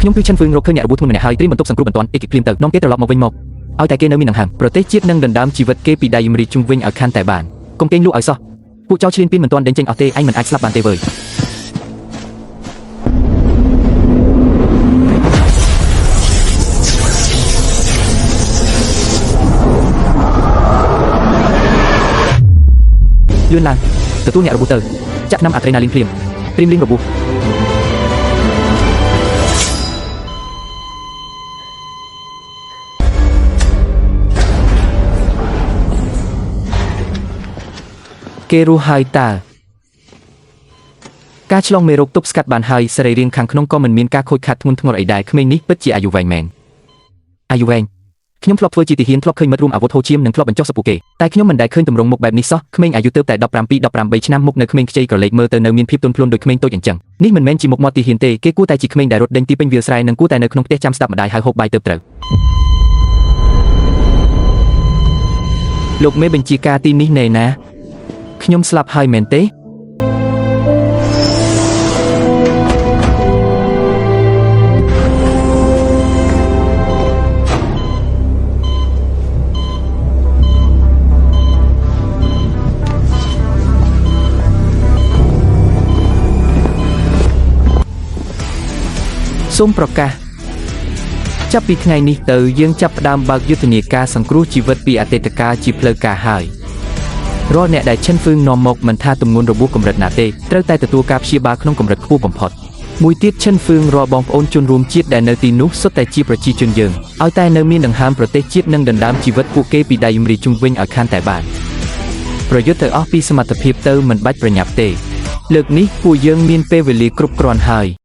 ខ្ញុំគឺឈិនហ្វឺងរកឃើញអ្នករបួសធ្ងន់ម្នាក់ហើយត្រៀមបន្ទប់សង្គ្រោះបន្ទាន់អេគីភ្លាមទៅនាំគេត្រឡប់មកវិញមកឲ្យតែគេនៅមានដង្ហើមប្រទេសជាតិនឹងដណ្ដើមជីវិតគេពីដៃយំរីជុំវិញឲ្យខាន់តែបានកុំគេងលក់ឲ្យសោះពួកចៅឈ្លានពានមិនទាន់ដេញចេញអស់ទេឯងមិនអាចស្លាប់បានទេវើយលឿនឡើងទទួលអ្នករបួសទៅចាក់ថ្នាំអាដ្រេណាលីនភ្លាមត្រៀមលាងរបួសគេរស់ហើយតើការឆ្លងមេរោគទប់ស្កាត់បានហើយសរីរាង្គខាងក្នុងក៏មិនមានការខូចខាតធ្ងន់ធ្ងរអីដែរក្មេងនេះពិតជាអាយុវែងមែនអាយុវែងខ្ញុំធ្លាប់ធ្វើជាទាហានធ្លាប់ឃើញមិត្តរួមអាវុធហូរឈាមនិងធ្លាប់បញ្ចុះសពួកគេតែខ្ញុំមិនដែលឃើញទម្រង់មុខបែបនេះសោះក្មេងអាយុទើបតែ17 18ឆ្នាំមុខនៅក្មេងខ្ចីក្រឡេកមើលទៅនៅមានភាពទន់ភ្លន់ដូចក្មេងតូចអញ្ចឹងនេះមិនមែនជាមុខមាត់ទាហានទេគេគួរតែជាក្មេងដែលរត់ដេញទីពេញវាលស្រែនិងគួរតែនៅក្នុងផ្ទះចាំស្ដាប់ម្ដាយហើយហូបបាយទើបត្រូវលោកមេបញ្ជាការទីនេះណែណាខ្ញុំស្លាប់ហើយមែនទេសូមប្រកាសចាប់ពីថ្ងៃនេះទៅយើងចាប់ផ្ដើមបើកយុទ្ធនាការសង្គ្រោះជីវិតពីអតីតកាលជាផ្លូវការហើយរាល់អ្នកដែលឈិនហ្វឺងនាំមកមិនថាទម្ងន់របួសកម្រិតណាទេត្រូវតែទទួលការព្យាបាលក្នុងកម្រិតខ្ពស់បំផុតមួយទៀតឈិនហ្វឺងរាល់បងប្អូនជនរួមជាតិដែលនៅទីនោះសុទ្ធតែជាប្រជាជនយើងឲ្យតែនៅមានដង្ហើមប្រទេសជាតិនិងដណ្ដើមជីវិតពួកគេពីដៃយំរីជុំវិញឲ្យខានតែបានប្រយុទ្ធទៅអស់ពីសមត្ថភាពទៅមិនបាច់ប្រញាប់ទេលើកនេះពួកយើងមានពេលវេលាគ្រប់គ្រាន់ហើយ